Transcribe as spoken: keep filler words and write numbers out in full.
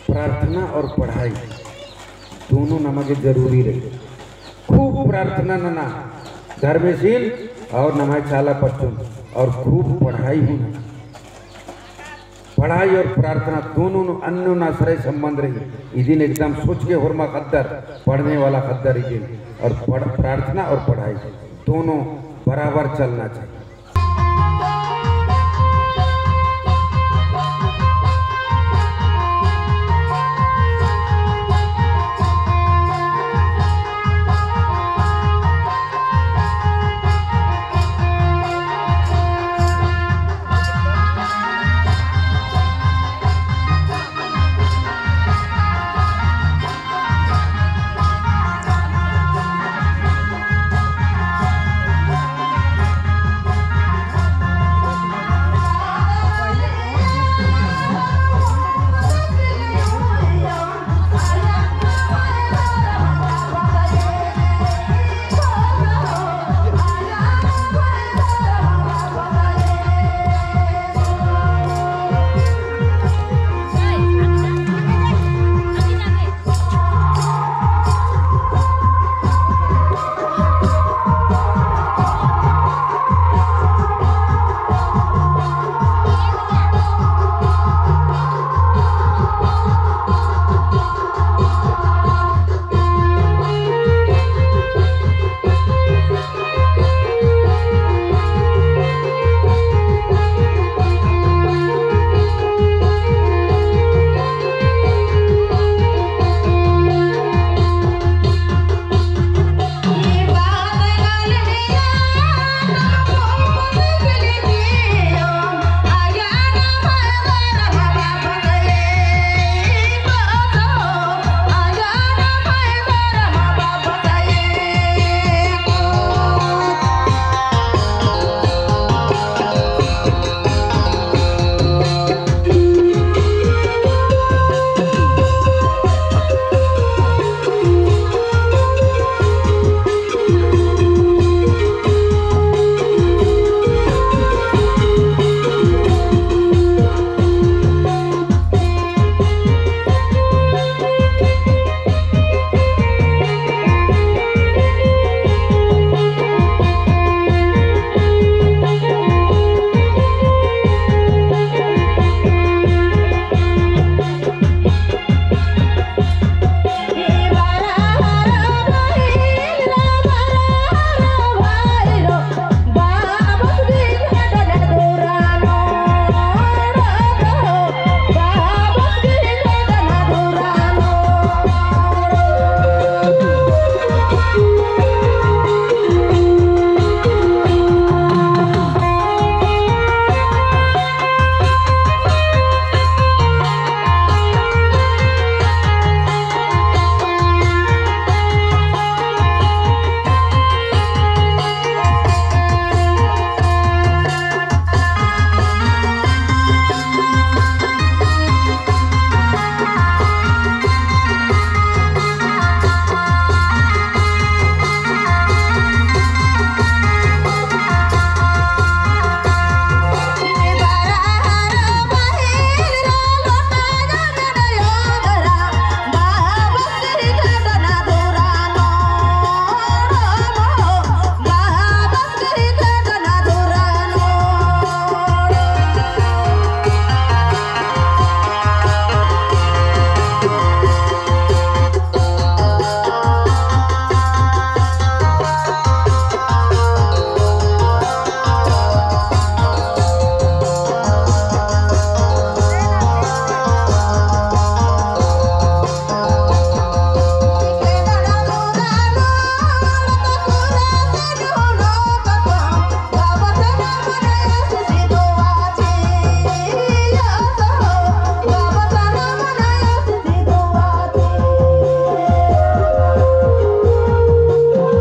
प्रार्थना और पढ़ाई दोनों नमा गे जरूरी रई। खूब प्रार्थना नना धर्मेसिन और नम्है चाला पच्चोन, और खूब पढ़ाई हूँ नना। पढ़ाई और प्रार्थना दोनों नू अन्योनाश्रय संबंध रई। इदिन एकदम सोच के होरमा ख़द्दर, पढ़ने वाला ख़द्दर इदिन, और पढ़-, प्रार्थना और पढ़ाई दोनों बराबर चलना चाहिए।